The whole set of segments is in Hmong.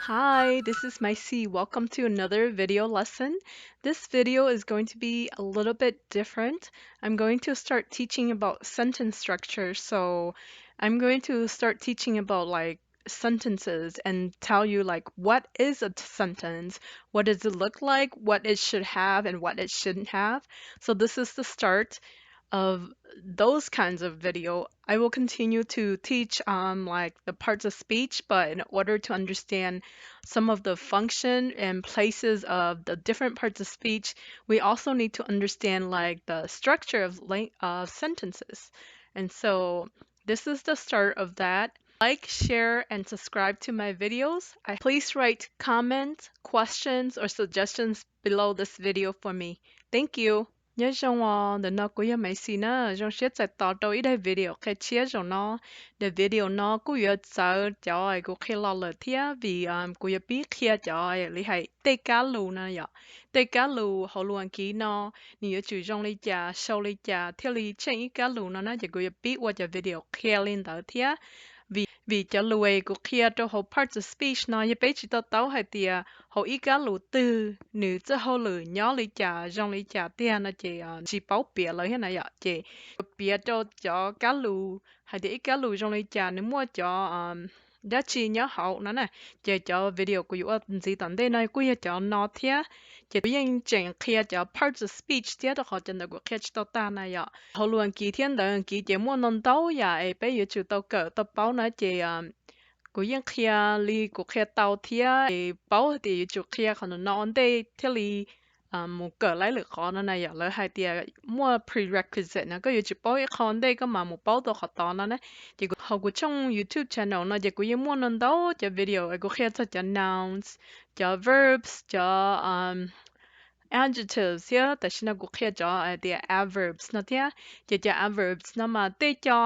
Hi, this is Maisie. Welcome to another video lesson. This video is going to be a little bit different. I'm going to start teaching about sentence structure. So I'm going to start teaching about, like, sentences and tell you, like, what is a t- sentence, what does it look like, what it should have, and what it shouldn't have. So this is the start of those kinds of video. I will continue to teach, um, like, the parts of speech, but in order to understand some of the function and places of the different parts of speech, we also need to understand, like, the structure of lang- of sentences. And so this is the start of that. Like, share, and subscribe to my videos. I, please write comments, questions, or suggestions below this video for me. Thank you. Nyob zoo os, ntawm no kuv yog Maiv Xis na, zoo siab txais tos rau ib daim video qhia tshiab zaum no. Daim video no kuj yuav txawv cov kuv qhia los lawm thiab vim kuv yuav pib qhia cov li hais tej kab lus no yom. Tej kab lus hauv lus Askiv no nws yuav tsum zoo li cas, sau li cas thiaj li tsheej ib kab lus no na, ces kuv yuav pib ua cov video qhia li ntawd thiab. Vim, vim cov lus kuv qhia rau hauv parts of speech no yog peb tsis to taub hais tias hauv ib kab lus twg nws txoj hauj lwm nyob li cas, zoo li cas tiag no ces tsis paub piav lawv thiab na yom. Ces piav rau cov kab lus hais tias ib kab lus zoo li cas, nws muaj cov dab tsi nyob hauv no na, ces cov video kuv yuav ua ntxiv tom ntej no kuj yog cov no thiab. Ces kuv yeej tseem qhia cov parts of speech thiab rau qhov cov ntawd kuv qhia tsis tau tag na yom. Hauv lus Askiv thiab ntawv Askiv ces muaj ntau ntau yam es peb yuav tsum tau kawm tau paub na ces kuv yeej qhia li kuv qhia tau thiab es paub hais tias yuav tsum qhia qhov no ua ntej thiaj li mus kawm laib lwm qhov no na yom. Lawv hais tias muaj prerequisite no, koj yuav tsum paub ib qho ntej koj mam mus paub tau qhov tod no na. Ces hauv kuv tshooj YouTube channel no ces kuv yeej muaj ntau ntau cov video es kuv qhia txog cov nouns, cov verbs, cov adjectives thiab tam sim no kuv qhia cov hais tias adverbs no thiab. Ces cov adverbs no mas tej co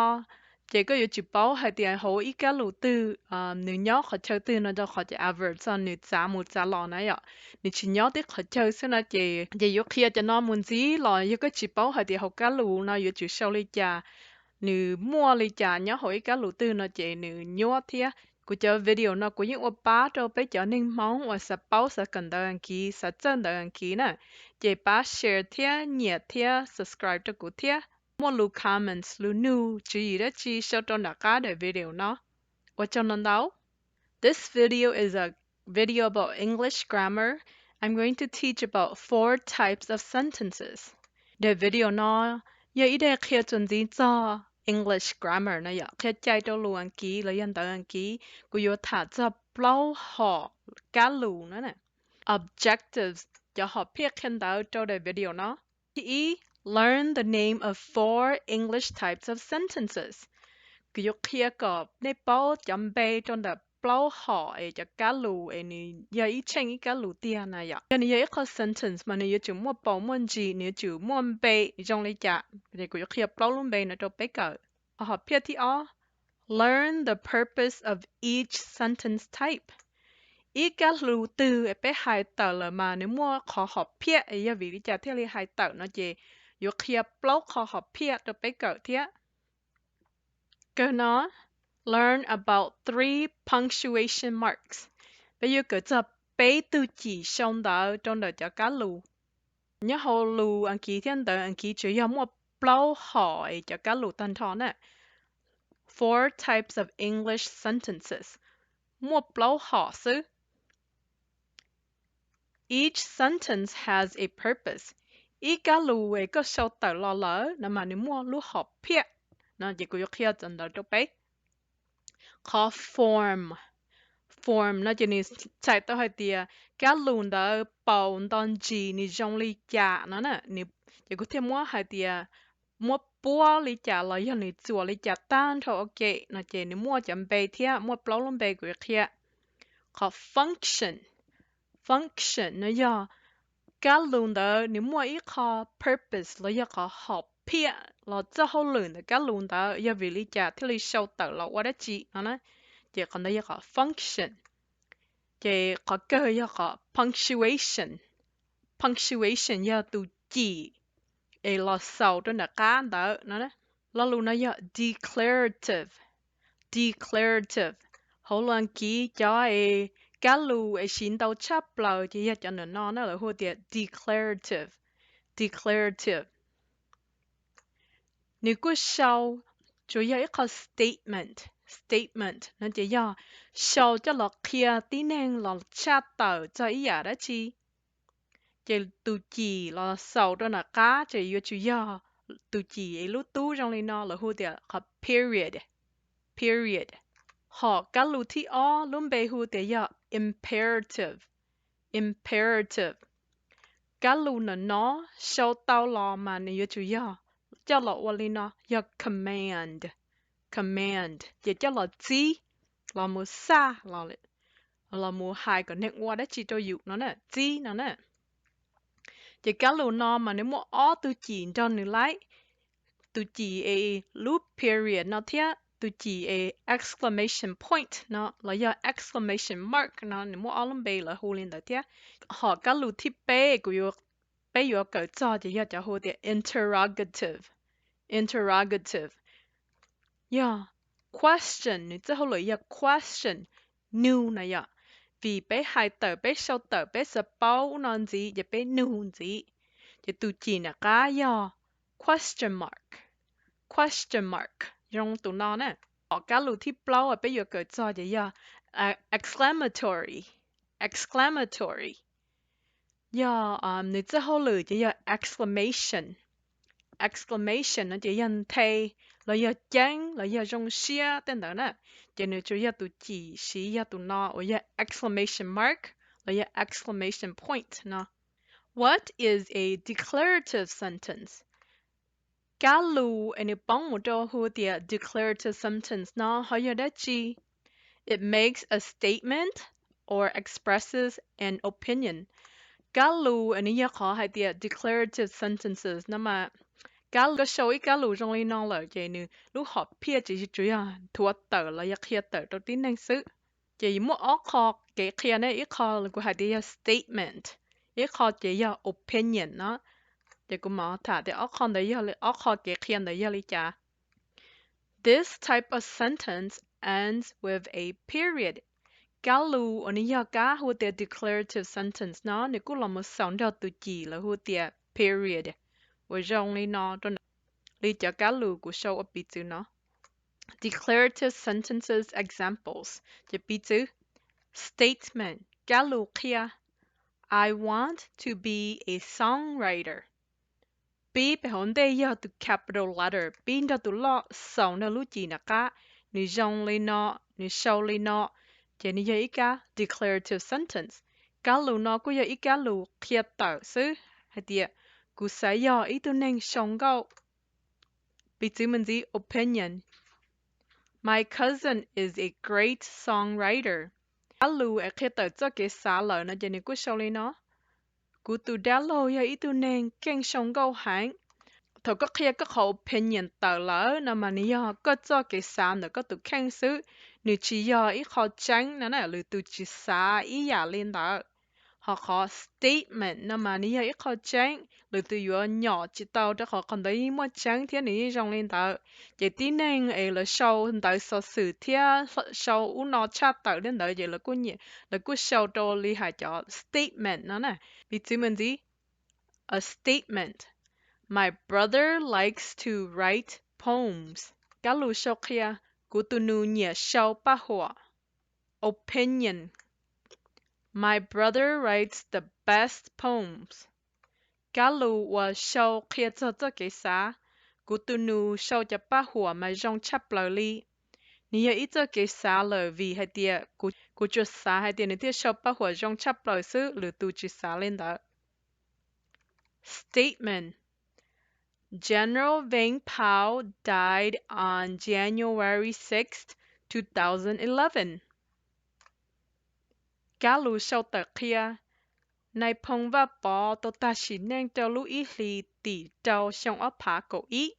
ces koj yuav tsum paub hais tias hauv ib kab lus twg nws nyob qhov chaw twg no rau qhov cov adverbs no nws txav mus txav los na yom. Nws tsis nyob tib qhov chaw xwb no ces, ces yuav qhia cov no mus ntxiv los yog koj tsis paub hais tias hauv kab lus no yuav tsum sau li cas, nws muaj li cas nyob hauv ib kab lus twg no ces nws nyuaj thiab. Kuv cov video no kuv yeej ua pab rau peb cov neeg Hmoob uas xav paub xav kawm ntawv Askiv, xav txawj ntawv Askiv na. Ces pab share thiab nyiam thiab subscribe rau kuv thiab. Muaj lus comments, lus nug, tswv yim dab tsi sau rau nram qab daim video no. Ua tsaug ntau ntau. This video is a video about English grammar. I'm going to teach about four types of sentences. Daim video no yog ib daim qhia txuas ntxiv txog English grammar no yom, qhia cai rau lus Askiv los yog ntawv Askiv. Kuv yuav tham txog plaub hom kab lus no na. Objectives, cov hom phiaj qhia ntawv rau daim video no. Thib ib, learn the name of four English types of sentences. Kuv yuav qhia kom nej paub cov npe rau ntawm plaub hom es cov kab lus es nws yog ib tsheej ib kab lus tiag na yom. Yog nws yog ib qho sentence mas nws yuav tsum muaj paus muaj ntsis, nws yuav tsum muaj npe zoo li cas. Kuv yuav qhia plaub lub npe no rau peb kawm. Qhov hom phiaj thib ob, learn the purpose of each sentence type. Ib kab lus twg peb hais tawm lawm mas nws muaj qhov hom phiaj, yog vim li cas thiaj li hais tawm no ces yuav qhia plaub qhov hom phiaj rau peb kawm thiab. Kawg no, learn about three punctuation marks. Peb yuav kawm txog peb tug cim sau ntawv rau ntawm cov kab lus. Nyob hauv lus Askiv thiab ntawv Askiv tsuas yog muaj plaub hom es cov kab lus tag nrho na. Four types of English sentences. Muaj plaub hom xwb. Each sentence has a purpose. Ib kab lus es koj sau tawm los lawm no mas nws muaj lub hom phiaj no ces kuv yuav qhia txog ntawd rau peb. Qhov form, form no ces nws txhais tau hais tias kab lus ntawd paus nto ntsis nws zoo li cas no na. Ces kuv thiaj muab hais tias muab puab li cas los yog nws txuas li cas tag nrho ua ke no ces nws muaj cov npe thiab, muaj plaub lub npe kuv yuav qhia. Qhov function, function no yog kab lus ntawd nws muaj ib qho purpose los yog qhov hom phiaj los txoj hauj lwm ntawm kab lus ntawd yog vim li cas thiaj li sau tawm los ua dab tsi no na. Ces qhov ntawd yog qhov function. Ces qhov kawg yog qhov punctuation. Punctuation yog tus cim es los xaus rau nram qab ntawd no. Lo lus no yog declarative. Declarative, hauv lus Askiv cov es Kab lus es siv ntau tshaj plaws ces yog cov no no na, lawv hu tias declarative, declarative. Nws kuj sau, tsuas yog ib qho statement, statement no ces yog sau coj los qhia tib neeg los tshaj tawm txog ib yam dab tsi. Ces tus cim los xaus rau nram qab ces yuav tsum yog tus cim es lub tub zoo li no, lawv hu tias qhov period, period. Hom kab lus thib ob lub npe hu tias yog imperative, imperative. Kab lus no no sau tau los mas nws yuav tsum yog coj los ua li no, yog command, command ces coj los txib, los mus xaj, los mus hais kom neeg ua dab tsi rau yus no na, txib no na. Ces kab lus no mas nws muaj ob tug cim nrog nws laib, tus cim es lub period no thiab tus cim es exclamation point no los yog exclamation mark no, nws muaj ob lub npe lawv hu li ntawd thiab. Hom kab lus thib peb kuv, peb yuav kawm txog ces yog cov hu tias interrogative, interrogative. Yog question, nws txoj hauj lwm yog question, nug na yom. Vim peb hais tawm, peb sau tawm, peb xav paub ub no ntxiv ces peb nug ntxiv. Ces tus cim nram qab yog question mark, question mark, zoo tus no na. Hom kab lus thib plaub peb yuav kawm txog ces yog exclamatory, exclamatory. Yog nws txoj hauj lwm ces yog exclamation, exclamation no ces yog nthe los yog ceeb los yog zoo siab tej ntawd na. Ces nws tsuas yog tus cim siv yog tus no uas yog exclamation mark los yog exclamation point no. What is a declarative sentence? Kab lus es nws poob mus rau hu tias declarative sentence no ho yog dab tsi? It makes a statement or expresses an opinion. Kab lus es nws yog qhov hais tias declarative sentences no mas, kab lus, koj sau ib kab lus zoo li no lawm ces nws lub hom phiaj ces tsuas yog nthuav tawm los yog qhia tawm rau tib neeg xwb. Ces muaj ob qho kev qhia ne, ib qho kuv hais tias yog statement, ib qho ces yog opinion no. Ces kuv mam tham tias ob qho ntawd yog, ob qho kev qhia ntawd yog li cas. This type of sentence ends with a period. Kab lus uas nws yog kab hu tias declarative sentence no nws kuj los mus xaus nrog tus cim lawv hu tias period uas zoo li no rau, li cov kab lus kuv sau ua piv txwv no. Declarative sentences examples, ces piv txwv: statement, kab lus qhia: I want to be a songwriter. Pib pem hauv ntej yog tus capital letter, pib nrog tus loj xaus nrog lub cim nram qab, nws zoo li no, nws sau li no, ces nws yog ib kab declarative sentence. Kab lus no kuj yog ib kab lus qhia tawm xwb hais tias kuv xav yog ib tug neeg sau nkauj. Piv txwv me ntxiv: opinion, my cousin is a great songwriter. Kab lus es qhia tawm txoj kev xav lawm no ces nws kuj sau li no: kuv tus dab laug yog ib tug neeg keej sau nkauj heev. Thaum koj qhia koj qhov opinion tawm lawm no mas nws yog koj txoj kev xav ntawm koj tus kheej xwb, nws tsis yog ib qho tseeb no na, lwm tus tsis xav ib yam li ntawd. Ho qhov statement no mas nws yog ib qho tseeb, lwm tus yuav nyom tsis tau rau qhov qhov ntawd yeej muaj tseeb thiab nws yeej zoo li ntawd. Ces tib neeg es lawv sau ntawv xov xwm thiab sau ub no tshaj tawm li ntawd ces lawv kuj sau rau li hais cov statement no na. Piv txwv me ntxiv: a statement, my brother likes to write poems. Kab lus sau qhia: kuv tus nus nyiam sau paj huam. Opinion, my brother writes the best poems. Kab lus uas sau qhia txog txoj kev xav: kuv tus nus sau cov paj huam mas zoo tshaj plaws li. Nws yog ib txoj kev xav lawm vim hais tias kuv tsuas xav hais tias nws thiaj sau paj huam zoo tshaj plaws xwb, lwm tus tsis xav li ntawd. Statement, General Vang Pao died on January sixth, two thousand eleven. Kab lus sau tawm qhia: Nais Phoo Vaj Pov tau tag sim neej rau lub ib hlis tim rau xyoo ob phav kaum ib.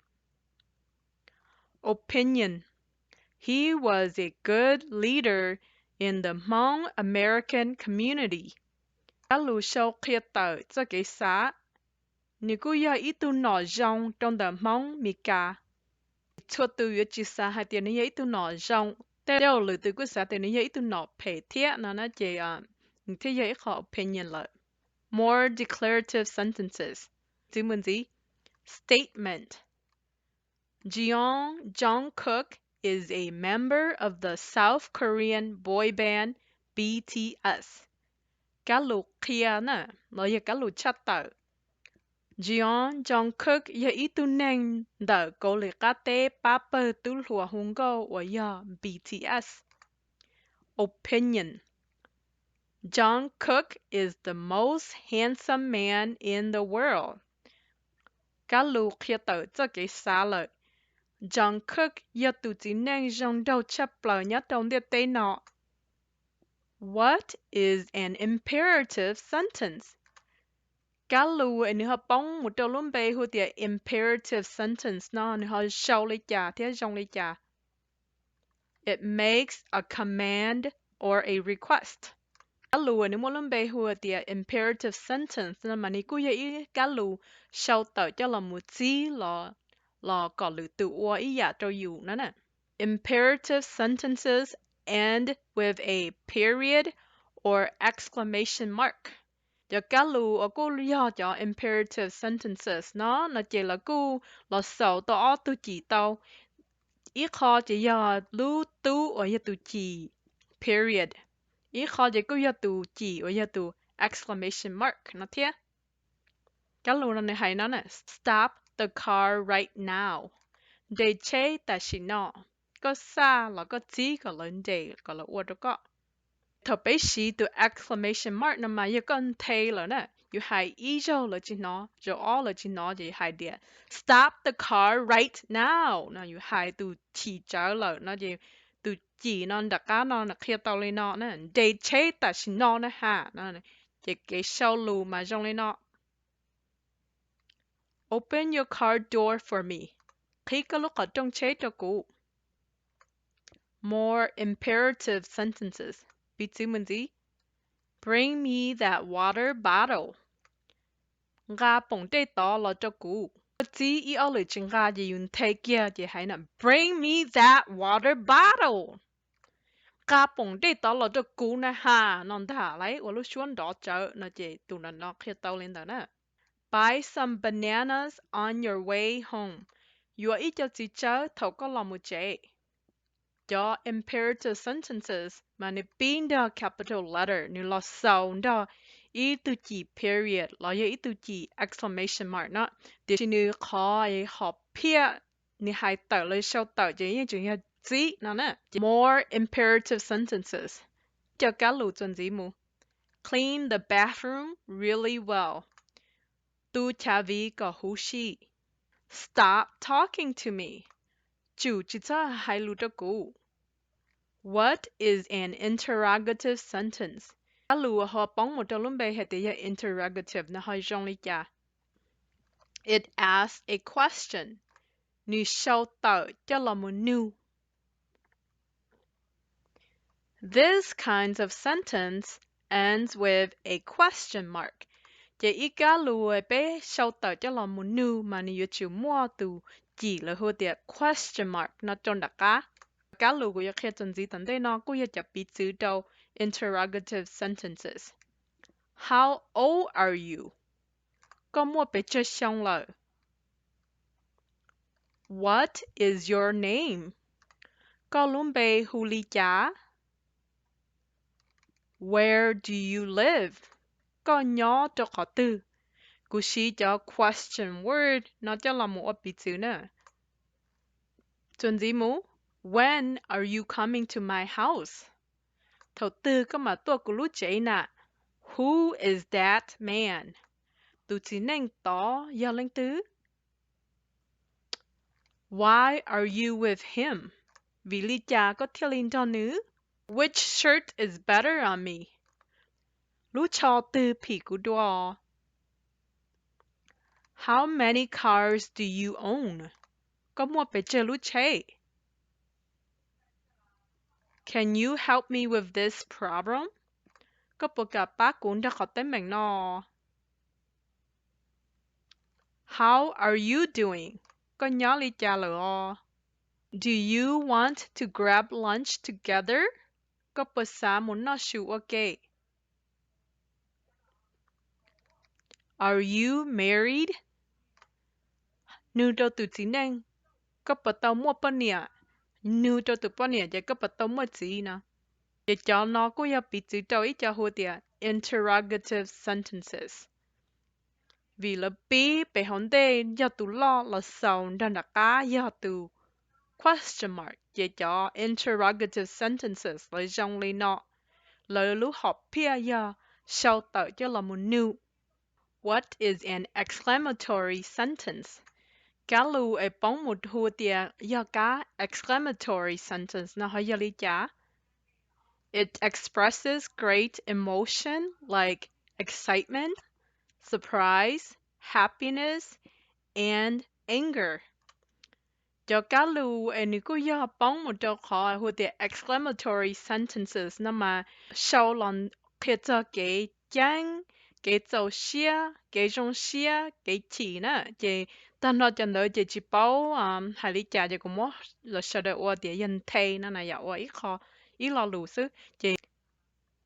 Opinion, he was a good leader in the Hmong American community. Kab lus sau qhia tawm txoj kev xav: nws kuj yog ib tug nom zoo rau ntawm Hmoob Mes Kas. Txhua tus yuav tsis xav hais tias nws yog ib tug nom zoo Tej zaum lwm tus kuj xav tias nws yog ib tug nom phem thiab no na, ces nws thiaj yog ib qho opinion lawm. More declarative sentences. Txiv mus ntxiv. Statement. Jeon Jungkook is a member of the South Korean boy band B T S. Kab lus qhia na, los yog kab lus tshaj tawm. Jeon Jungkook yog ib tug neeg ntawm Kaus Lim Qab Teb pab pawg tub hluas hu nkauj uas yog B T S. Opinion. Jungkook is the most handsome man in the world. Kab lus qhia tawm txoj kev xav lawm. Jungkook yog tus txiv neej zoo nraug tshaj plaws nyob rau ntiaj teb no. What is an imperative sentence? Kab lus es nws ho poob mus rau lub npe hu tias imperative sentence no nws ho sau li cas thiab zoo li cas? It makes a command or a request. Kab lus uas nws muaj lub npe hu tias imperative sentence no mas nws kuj yog ib kab lus sau tawm coj los mus txib los, los kom lwm tus ua ib yam rau yus no na. Imperative sentences end with a period or exclamation mark. Cov kab lus uas kuj yog cov imperative sentences no, no ces lawv kuj los xaus tau ob tug cim tau. Ib qho ces yog lub tub uas yog tus cim period, ib qho ces kuj yog tus cim uas yog tus exclamation mark no thiab. Kab lus no nws hais no na, stop the car right now, nres tsheb tam sim no. Koj xaj los koj txib kom lawv nres kom lawv ua rau koj. Thaum peb siv tus exclamation mark no mas yog koj nthe lawm na, yus hais ib zaug lawv tsis hnov, zaum ob lawv tsis hnov ces yus hais tias stop the car right now no, yus hais tus chim tsawv lawm no ces tus cim no nram qab no nws qhia tau li no na, nres tsheb tam sim no na ha no, ces kev sau lus mas zoo li no. Open your car door for me. Qhib koj lub qhov rooj tsheb rau kuv. More imperative sentences. Piv txwv mus ntxiv. Bring me that water bottle. Nqa poom dej tod los rau kuv. Koj txib ib ob lwm tsis nqa ces yus nthe kiag ces hais na, bring me that water bottle. Nqa poom dej tod los rau kuv na ha no ntag lauj, ua lub suab nrov tsawv no ces tus no qhia tau li ntawd na. Buy some bananas on your way home. Yuav ib co txiv tsawb thaum koj los mus tsev. Cov imperative sentences mas nws pib nrog capital letter, nws los xaus nrog ib tug cim period los yog ib tug cim exclamation mark no, tiam sis nws qhov hom phiaj nws hais tawm los sau tawm ces yeej tseem yog txib no na. More imperative sentences. Cov kab lus txuas ntxiv mus. Clean the bathroom really well. Tu chav viv kom huv si. Stop talking to me. Tsum tsis txhob hais lus rau kuv. What is an interrogative sentence? Kab lus uas ho poob mus rau lub npe hais tias yog interrogative no ho zoo li cas? It asks a question. Nws sau tawm coj los mus nug. This kinds of sentence ends with a question mark. Ces ib kab lus peb sau tawm coj los mus nug mas nws yuav tsum muaj tus cim lawv hu tias question mark no rau nram qab. Kab lus kuv yuav qhia txuas ntxiv tom ntej no kuj yog cov piv txwv rau interrogative sentences. How old are you? Koj muaj pes tsawg xyoo lawm? What is your name? Koj lub npe hu li cas? Where do you live? Koj nyob rau qhov twg? Kuv siv cov question word no coj los mus ua piv txwv na. Txuas ntxiv mus, when are you coming to my house? Thaum twg koj mam tuaj kuv lub tsev na? Who is that man? Tus txiv neej tod yog leej twg? Why are you with him? Vim li cas koj thiaj li nrog nws? Which shirt is better on me? Lub tsho twg phim kuv dua? How many cars do you own? Koj muaj pes tsawg lub tsheb? Can you help me with this problem? Koj puas kam pab kuv nrog qhov teeb meem no? How are you doing? Koj nyob li cas lawm os? Do you want to grab lunch together? Koj puas xav mus noj su ua ke? Are you married? Nug rau tus txiv neej, koj puas tau muaj poj niam? Nug rau tus poj niam ces koj puas tau muaj txiv no. Ces cov no kuj yog piv txwv rau ib co hu tias interrogative sentences. Vim lawv pib pem hauv ntej yog tus loj los xaus nrog nram qab yog tus question mark, ces cov interrogative sentences lawv zoo li no. Lawv lub hom phiaj yog sau tawm coj los mus nug. What is an exclamatory sentence? Kab lus es poob mus hu tias yog kab exclamatory sentence no ho yog li cas? It expresses great emotion like excitement, surprise, happiness, and anger. Cov kab lus es nws kuj yog poob mus rau qhov hu tias exclamatory sentences no mas sau los qhia txog kev ceeb, kev txaus siab, kev zoo siab, kev chim na. Ces tag nrho cov ntawd ces tsis paub hais li cas ces kuv muab los sawv daws ua tias yog nthe no na, yam ua ib qho, ib lo lus xwb ces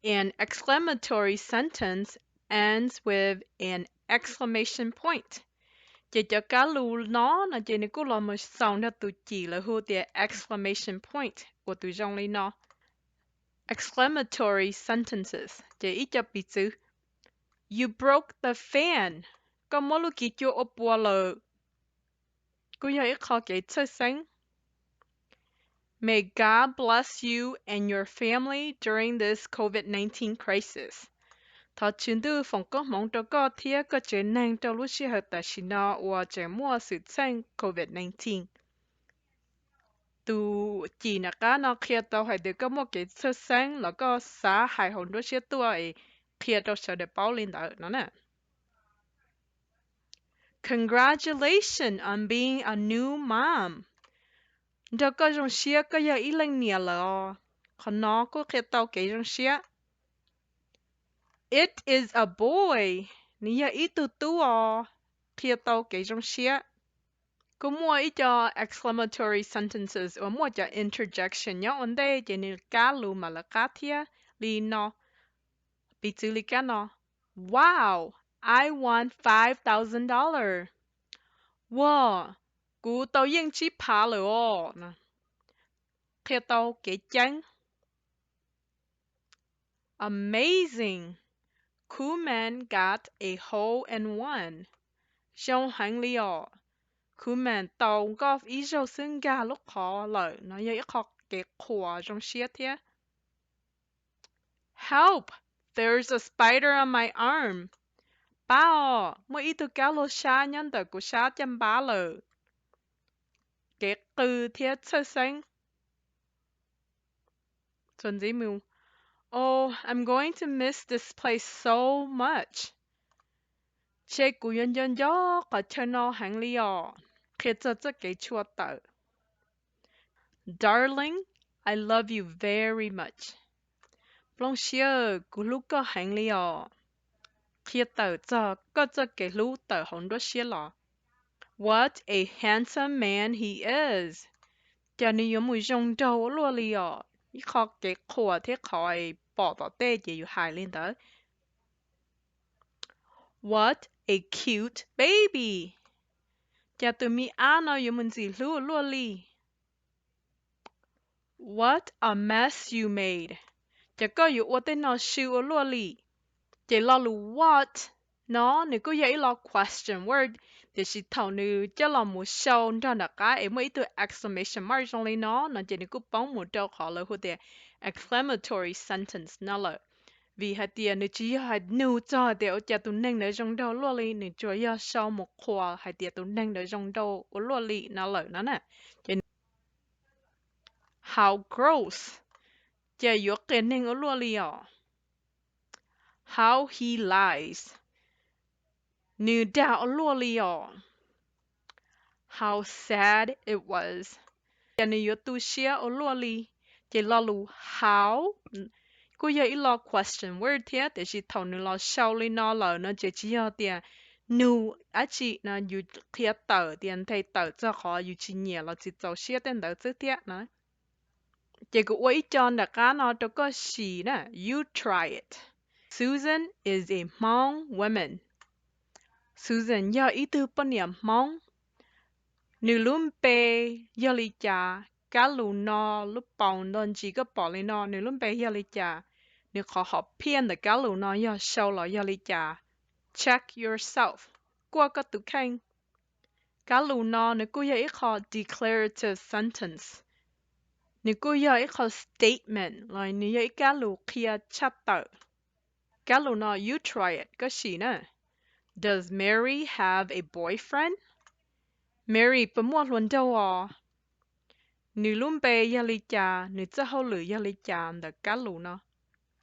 An exclamatory sentence ends with an exclamation point. Ces cov kab lus no no ces nws kuj los mus xaus nrog tus cim lawv hu tias exclamation point ua tus zoo li no. Exclamatory sentences ces ib co piv txwv. You broke the fan. Koj muab lub kiv cua ua puas lawm. Kuj yog ib qho kev txhawj xeeb. May God bless you and your family during this covid nineteen crisis. Thov Tswv Ntuj foom koob hmoov rau koj thiab koj tsev neeg rau lub sij hawm tam sim no uas tseem muaj xwm txheej covid nineteen. Tus cim nram qab no qhia tau hais tias koj muaj kev txhawj xeeb los koj xav hais hauv nruab siab tuaj es qhia rau sawv daws paub li ntawd no na. Congratulations on being a new mom. Nrog koj zoo siab, koj yog ib leej niam lawm os. Qhov no kuj qhia tau kev zoo siab. It is a boy. Nws yog ib tug tub os. Qhia tau kev zoo siab. Kuj muaj ib co exclamatory sentences uas muaj cov interjection nyob ua ntej ces nws kab lus mam lawv qab thiab li no. Piv txwv li kab no. Wow, I won five thousand dollars. Wow, kuv tau yeej tsib phav lawm os. Qhia tau kev ceeb. Amazing, Kuman got a hole in one. Zoo heev li os. Kuman tau nkoj ib zaug xwb nkag lub qhov lawm no yog ib qho kev qhuas zoo siab thiab. Help, there's a spider on my arm. Pab os, muaj ib tug kab laug sab nyob ntawm kuv sab caj npab lawm. Kev qw thiab txhawj xeeb. Oh, I'm going to miss this place so much. Ntshe kuv yuav nco nco qhov chaw no heev li os. Qhia txog txoj kev tshua tawm. Darling, I love you very much. Nplooj siab, kuv hlub koj heev li os. Qhia tawm txog koj txoj kev hlub tawm hauv nruab siab los. What a handsome man he is. Cas nws yuav mus zoo nraug ua luaj li os. Ib qho kev qhuas thiab qhov pom tom tej ces yus hais li ntawd. What a cute baby. Cas tus me ab no yuav mus ntxim hlub ua luaj li. What a mess you made. Cas koj yuav ua tej no sw ua luaj li. Ces lo lus what no nws kuj yog ib lo question word, tiam sis thaum nws coj los mus sau nrog nram qab es muaj ib tug exclamation mark zoo li no no ces nws kuj poob mus rau qhov lawv hu tias exclamatory sentence no lawm. Vim hais tias nws tsis yog hais nug txog hais tias ua cas tus neeg ntawd zoo nraug luaj li, nws tsuas yog sau mus qhuas hais tias tus neeg ntawd zoo nraug ua luaj li no lawm no na. Ces how gross. Cas yuav qias neeg ua luaj li os. How he lies. Nws dag ua luaj li os. How sad it was. Cas nws yuav tu siab ua luaj li. Ces lo lus how kuj yog ib lo question word thiab, tiam sis thaum nws los sau li no lawm no ces tsis yog tias nug dab tsi no yus qhia tawm tias nthe tawm txog qhov yus tsis nyiam los tsis txaus siab tej ntawd xwb thiab no. Ces kuv ua ib co nram qab no rau koj sim na. You try it. Susan is a Hmong woman. Susan yog ib tug poj niam Hmoob. Nws lub npe yog li cas? Kab lus no, lub paus ntoo ntsis koj pom li no, nws lub npe yog li cas? Nws qhov hom phiaj ntawm kab lus no yog sau los yog li cas? Check yourself. Kuaj koj tus kheej. Kab lus no nws kuj yog ib qho declarative sentence. Nws kuj yog ib qho statement los nws yog ib kab lus qhia tshaj tawm. Kab lus no, you try it, koj sim na. Does Mary have a boyfriend? Mary puas muaj hluas nraug os? Nws lub npe yog li cas? Nws txoj hauj lwm yog li cas ntawm kab lus no?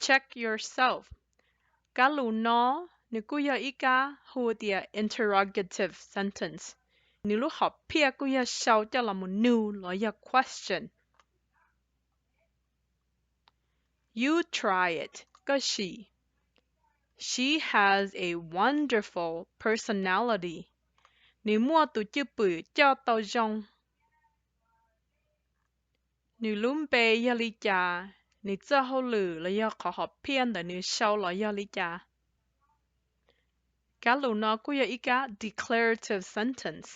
Check yourself. Kab lus no nws kuj yog ib kab hu tias interrogative sentence. Nws lub hom phiaj kuj yog sau coj los mus nug los yog question. You try it, koj sim. She has a wonderful personality. Nws muaj tus cwj pwm coj tau zoo. Nws lub npe yog li cas? Nws txoj hauj lwm los yog qhov hom phiaj ntawm nws sau los yog li cas? Kab lus no kuj yog ib kab declarative sentence.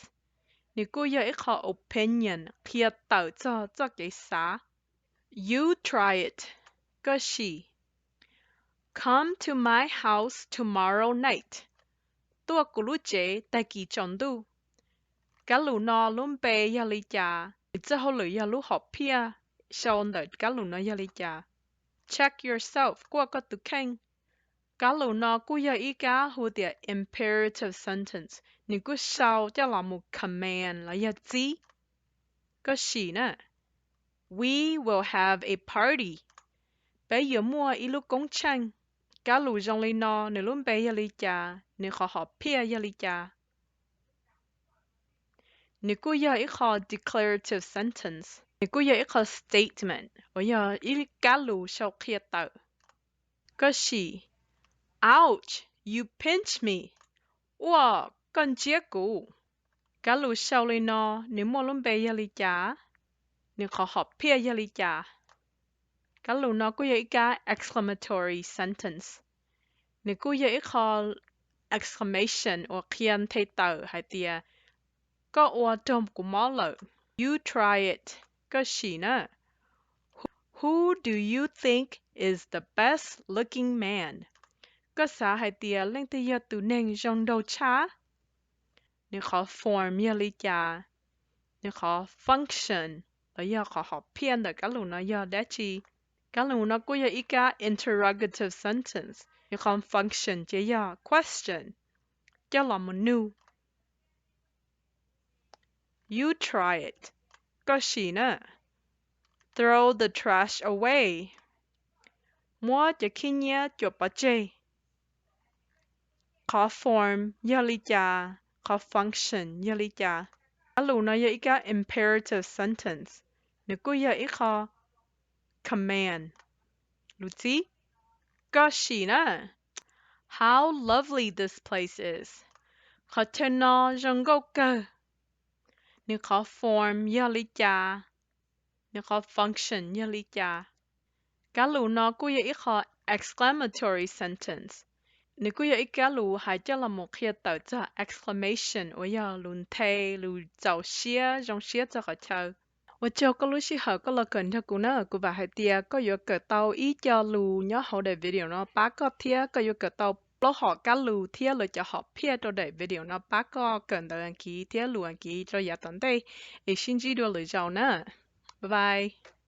Nws kuj yog ib qho opinion qhia tawm txog txoj kev xav. You try it, koj sim. Come to my house tomorrow night. Tuaj kuv lub tsev tag kis tsaus ntuj. Kab lus no lub npe yog li cas? Nws txoj hauj lwm yog lub hom phiaj sau ntawm kab lus no yog li cas? Check yourself, kuaj koj tus kheej. Kab lus no kuj yog ib kab hu tias imperative sentence, nws kuj sau coj los mus command los yog txib. Koj sim na. We will have a party. Peb yuav muaj ib lub koob tsheej. Kab lus zoo li no nws lub npe yog li cas? Nws qhov hom phiaj yog li cas? Nws kuj yog ib qho declarative sentence, nws kuj yog ib qho statement uas yog ib kab lus sau qhia tawm. Koj sim. Ouch, you pinch me. Uaj, koj ntsiab kuv. Kab lus sau li no nws muaj lub npe yog li cas? Nws qhov hom phiaj yog li cas? Kab lus no kuj yog ib kab exclamatory sentence. Nws kuj yog ib qho exclamation uas qhia nthe tawm hais tias koj ua raug kuv mob lawm. You try it, koj sim na. Who do you think is the best looking man? Koj xav hais tias leej twg yog tus neeg zoo nraug tshaj? Nws qhov form yog li cas? Nws qhov function los yog qhov hom phiaj ntawm kab lus no yog dab tsi? Kab lus no kuj yog ib kab interrogative sentence, nws qhov function ces yog question, coj los mus nug. You try it, koj sim na. Throw the trash away, muab cov khib nyiab cuam pov tseg. Qhov form yog li cas? Qhov function yog li cas? Kab lus no yog ib kab imperative sentence, nws kuj yog ib qho command, lus txib. Koj sim na. How lovely this place is. Qhov chaw no zoo nkauj kawg. Nws qhov form yog li cas? Nws qhov function yog li cas? Kab lus no kuj yog ib qho exclamatory sentence. Nws kuj yog ib kab lus hais coj los mus qhia tawm txog exclamation uas yog lus nthe, lus txaus siab zoo siab txog qhov chaw. Ua tsaug koj lub sij hawm koj los kawm nrog kuv na, kuv vam hais tias koj yuav kawm tau ib co lus nyob hauv daim video no pab koj thiab koj yuav kawm tau plaub hom kab lus thiab lawv cov hom phiaj rau daim video no pab koj kawm ntawv Askiv thiab lus Askiv rau yav tom ntej. Es sib ntsib dua lwm zaus na. Bye bye.